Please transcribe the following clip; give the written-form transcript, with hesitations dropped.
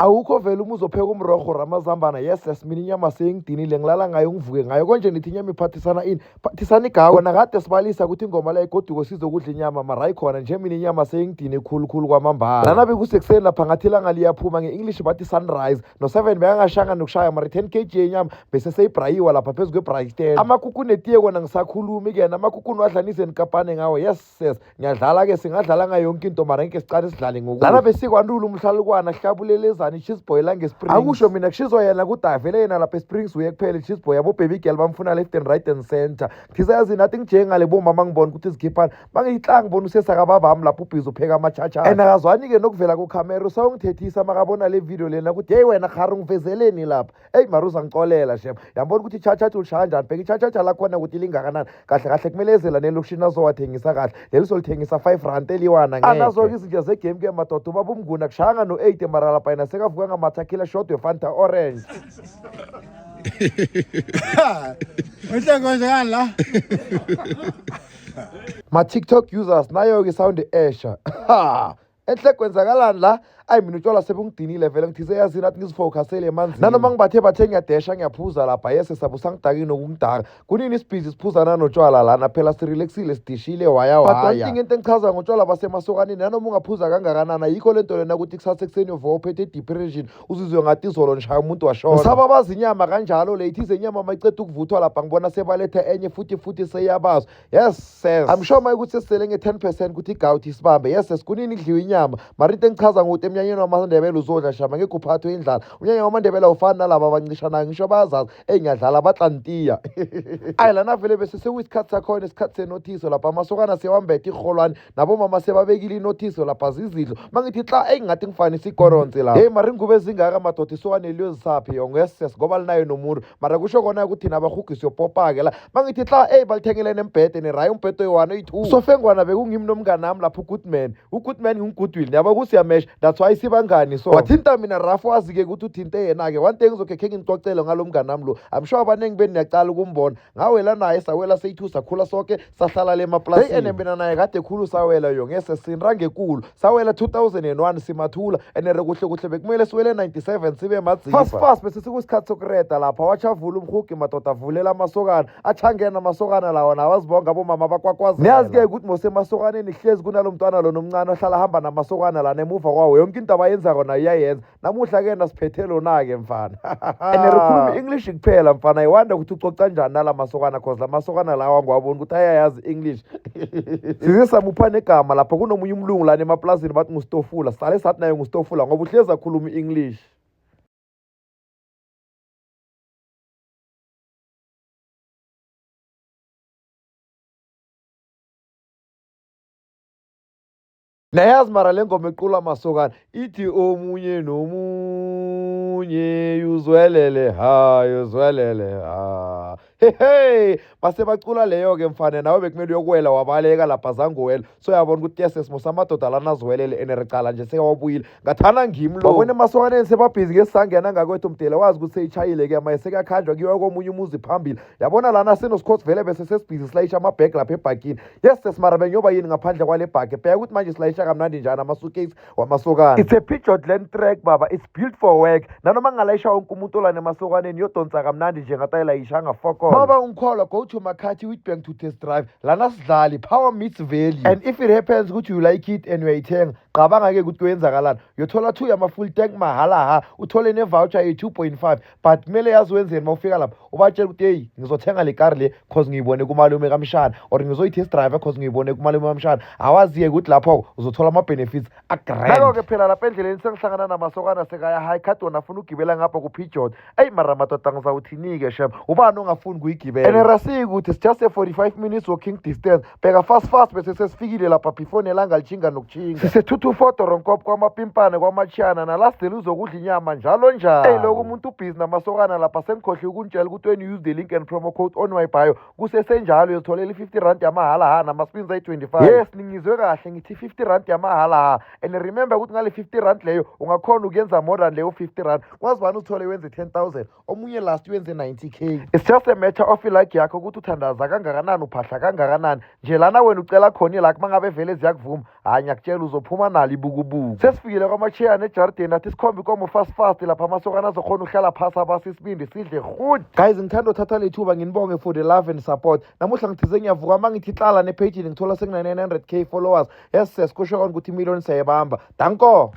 Awukho vele umuzi opheka umrorho ramazambana. Yes, yes, mina inyama seyingidinile, ngilala ngayo, ngivuke ngayo. Konje nithi inyama iphathisana ini? Phathisana igawu. Kona kade sibalisa ukuthi ingoma la igoduko sizokudla inyama, mara hayi khona nje mina inyama seyingidine khulukhulu kwamambala. Lana bekusekuseni lapha, ngathi ilanga liyaphuma, nge-English bathi sunrise. No-7 bekangashanga nokushaya, mara i-10 kg yenyama bese seyibrayiwa lapha phezu kwe-braai stand. Amakuku netiye kona ngisakhulumi-ke, namakuku niwadlanise nikapane ngawo. Yes, yes, ngiyadlala-ke, singadlala ngayo yonke into, mara ngeke sicale sidlale ngokudla. Lana besikwantula umhlalukwana hlabulelezana i-cheese boy la nge-Springs. Akusho mina, kushizwa yena kuthi avele yena lapha e-Springs uye kuphela i-cheese boy, abo-baby girl bamfuna left and right and center. Ngithiza yazi nathi ngijengale bomama, ngibona ukuthi zikhiphani mangiyihla, ngibona usesakababami lapho ubhizi upheka amatshatsha, and akazwani-ke nokuvela kukhamera, usawungithethisa makabona le video lena ukuthi heyi wena khari ungivezeleni lapha. Eyi mara uzangicolela shem, yambona ukuthi ichachacha ulishaya njani. Bheka ichachacha lakhona ukuthi lingakanani. Kahle kahle kumele eze lana elokishini azowathengisa kahle, leli solithengisa 5 rand eliwana. Ngeke anazo-ke izinja zegame ke madoda. Ubaba umnguni akushayanga no-8, mara lapha yena sekavuka ngamathakhila shot wefanta orange. Uhle kwenzakalani la? Ma-TikTok users, nayo-ke isound esha. Ha, enhle, kwenzakalani la? Ayi mina utshwala sebungidinile vele, ngithize yazini athi ngizifocusele emanzini, nanoma ngibathe bathe ngiyadesha, ngiyaphuza lapha. Yese sabu sangidaki nokungidaka. Kunini sibhizi siphuzana notshwala lana? Phela sirelaxile, sidishile waya waya. But one thing, into engichaza ngotshwala basemasokaneni, nanoma ungaphuza kangakanani, ayikho le nto lena ukuthi kusasa ekuseni uvuka uphethe i-depression, uzizwe ngathi izolo nishaya umuntu washona. Ngisaba bazi inyama kanjalo le ithize inyama mayiceda ukuvuthwa lapha, ngibona sebaletha enye futhi futhi seyabazwa. Yes sis, I'm sure maye ukuthi sesisele nge-10% ukuthi igawuthi isibambe. Yes sis, kunini kudliwa inyama, mara into engichaza ngokuthi emnyanyeni wamaNdebele uzodla shama, ngekho uphathwe indlala. Umnyanya wamaNdebele awufani nalaba abancishanayo, ngisho bayazazi. Eyi ngiyadlala, batlantiya. Ayi lana vele bese sekuyisikhathi sakhona, isikhathi senothiso lapha. Amasokana sewambethe irholwani, nabomama sebabekile inothiso lapha, zizidlo. Mangithi xa, eyi ngathi ngifanisa ikoronsi lapha. Heyi mara ingubo ezingaka madoda, isokane liyozisaphi yonke? Yes yes, ngoba linayo nomuntu, mara kusho kona ukuthi thina abarhugi siyopopa-ke la. Mangithi xa, eyi balithengele nembhede nerayi, umbhede oyi-one, oyi-two. Sofengwana bekungimi nomnganami lapho uGoodman, uGoodman nginguGoodwill, yabo kusiyamesha, that's why sibangani. So wathinta mina rafu, wazi-ke ukuthi uthinte yena-ke. One thing ngizokhe khe nginicocele ngalo mnganami lo, I'm sure abaningi beni niyacala ukumbona. Ngawela naye, sawela seyi-two, sakhula soke, sahlala le emaplasini. Hey, ene mina naye kade khulu sawela yo ngese sinra ngekulu, sawela 2001 simathula, ene re kuhle kuhle bekumele siwele 97 sibe madzifa. Fast fast bese sekuyisikhathi sokureda lapha, wachavula umhugi madoda, avulela amasokana, achangena amasokana lawa nawazibonga abomama bakwakwazela. Niyazi-ke ukuthi mosemasokaneni hlezi kunalo mntwana lona omncane ohlala ahamba namasokana lana emuva kwawo, yonke into abayenzako nayo iyayenza. Namuhla-ke nasiphethe lona-ke mfana, and rikhuluma i-English kuphela mfana. I wonder ukuthi ucoca njani nala masokana, cause la masokana lawa ngiwabona ukuthi ayayazi i-English. Size samupha negama lapha, kunomunye umlungu lana emaplazini bathi ngustofula, sale sathi naye ngustofula ngoba uhlezi akhuluma i-English. Nayazi mara le ngoma equla masokana ithi omunye nomunye uzwelele ha, uzwelele ha. Hey, base bacula leyo-ke mfana, nawe bekumele uyokuwela, wabaleka lapha zangowela. So yabona ukuthi yes, simo samadoda lana aziwelele, ene recala nje sekawabuyile. Ngathana ngimi lo, wabona emasokaneni sebabhizi ngesangena ngakwethu mdela, wazi ukuthi seyitshayile-ke maye sekuyakhanjwa kuyiwa komunye umuzi phambili. Yabona lana sinosikhosi vele bese sesibhizi silayisha amabhegi lapha ebhakini. Yes sis, mara bengiyoba yini ngaphandle kwale bhaki? Bheka ukuthi manje silayisha kamnandi njani ama-suitcase wamasokana. It's a Peugeot Landtrek baba, it's built for work. Nanoma ngingalayisha wonke umuntu olana emasokaneni, yodonsa kamnandi nje ngathi ayilayishanga fokol. Baba ungikholwa, go to Makhathi Witbank to test drive. Lana sidlali, power meets value. And if it happens ukuthi you like it and uyayithenga, cabanga-ke ukuthi kuyenzakalani. Uyothola two yama-full tank mahala ha, uthole ne-voucher ye-2.5, but kumele yazi wenzeni uma ufika lapha, ubatshela ukuthi heyi ngizothenga le kari le cause ngiyibone kumalume kamshana, or ngizoyi-test drive cause ngiyibone kumalume kamshana. Awaziye ukuthi lapho uzothola ama-benefits agrand. Nalo-ke phela lapha endleleni sengihlangana namasokana sekaya hayi khadi, wona afuna ukugibela ngapha ku-Peugeot. Eyi mara madoda, ngizawuthini-ke shem, ubani ongafuni kuyigibela? And rasiki ukuthi it's just a 45 minutes walking distance. Bheka fast fast bese sesifikile lapha before nelanga lichinga nokuchinga. Sise-224 Doronkop, kwamapimpane, kwamachiyana, nalasdele uzokudla inyama njalo njalo. Eyi lokhu umuntu ubhizi namasokana lapha, sengikhohlwe ukuntshela ukuthi when you use the link and promo code on my bio, kusesenjalo uyozitholela i-50 rand yamahala ha nama-spins ayi-25. Yes, ningizwe kahle, ngithi 50 rand yamahala ha. And remember ukuthi ngale 50 rand leyo ungakhona ukuyenza more than leyo 50 rand. Kwazi bani, uthole wenze 10,000, omunye last wenze 90K. It's just a matter matter of i-luck yakho ukuthi uthandaza kangakanani, uphahla kangakanani. Nje lana wena ucela khona i-luck, mangabe vele ziyakuvuma, hayi, ngiyakutshela, uzophuma nalo ibukubuku. Sesifikile kwamachiyane ejardeni, athi sikhombe ikomo fast fast lapha amasokana azokhona uhlala phasi, abasa isibindi, sidle rhut. Guys, ngithanda uthatha lethuba nginibonge for the love and support. Namuhla ngithize ngiyavuka, uma ngithi hlala nephejini, ngithola sekuna-900K followers. Yes, ses, kusho kona ukuthi imiliyoni siyayibamba. Danko.